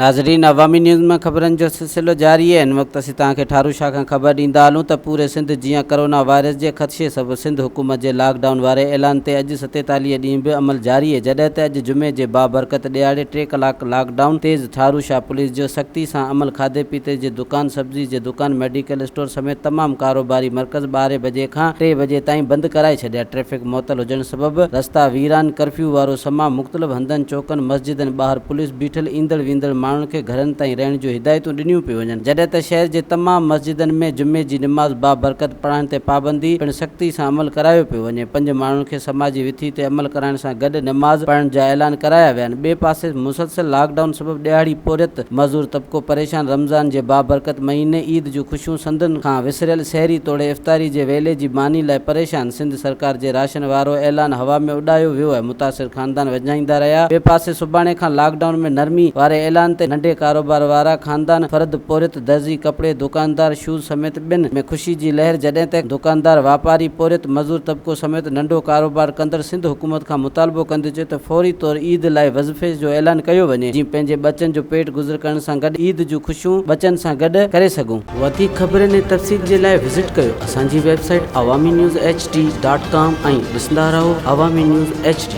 ناظرين عوامي نيوز ۾ خبرن جو سلسلو جاري آهي هن وقت اسين توهان کي ٺارو شاهه کان خبر ڏيندا هلون ته پوري سنڌ جيان ڪرونا وائرس جي خدشي سبب سنڌ حڪومت جي لاڪ ڊائون واري اعلان تي اڄ 47 ڏينهن به عمل جاري آهي جڏهن ته اڄ جمعي جي بابرڪت ڏهاڙي ٽي ڪلاڪ لاڪ ڊائون تيز ٺارو شاهه پوليس جو سختي سان عمل کاڌي پيتي جي دڪان سبزي جي دڪان ميڊيڪل اسٽور سميت تمام ڪاروباري مرڪز ٻارهين بجي کان ٽي بجي تائين بند ڪرائي ڇڏيا ٽريفڪ معطل هجڻ سبب رستا ويران ڪرفيو وارو سما مختلف هنڌن چوڪن مسجدن ٻاهر پوليس بيٺل ايندڙ ويندڙ ماڻهن کي گهرن تائين رهڻ جون هدايتون ڏنيون پيون وڃن جڏهن ته شهر جي تمام مسجدن ۾ جمعي جي نماز بابرڪت پڙهائڻ تي پابندي پڻ سختي سان عمل ڪرايو پيو وڃي پنج ماڻهن کي سماجي وٿي تي عمل ڪرائڻ سان گڏ نماز پڙهڻ جا اعلان ڪرايا ويا آهن ٻئي پاسي مسلسل لاڪ ڊائون سبب ڏهاڙي پورهيت مزور طبقو پريشان رمضان جي بابرڪت مهيني عيد جون خوشيون سندن کان وسريل سحري توڙي افطاري جي ويلي جي ماني لاء پريشان سنڌ سرڪار جي راشن وارو اعلان هوا ۾ اڏايو ويو ۽ متاثر خاندان وڃائيندا رهيا ٻئي پاسي سڀاڻي کان لاڪ ڊائون ۾ نرمي واري اعلان تي ننڍي ڪاروبار وارا خاندان فرد پورهيت درزي ڪپڙي دڪاندار شوز سميت ٻين ۾ خوشي جي لهر جڏهن ته دڪاندار واپاري پورهيت مزور طبقو سميت ننڍو ڪاروبار ڪندڙ سنڌ حڪومت کان مطالبو ڪندي چيو ته فوري طور عيد لاء وظفي جو اعلان ڪيو وڃي جيئن پنهنجي ٻچن جو پيٽ گذر ڪرڻ سان گڏ عيد جون خوشيون ٻچن سان گڏ ڪري سگهون. وڌيڪ خبرن ۽ تفصيل جي لاء وزٽ ڪيو اسان جي website Awami news H D dot com ۽ ڏسندا رهو عوامي نيوز ايڇ ڊي.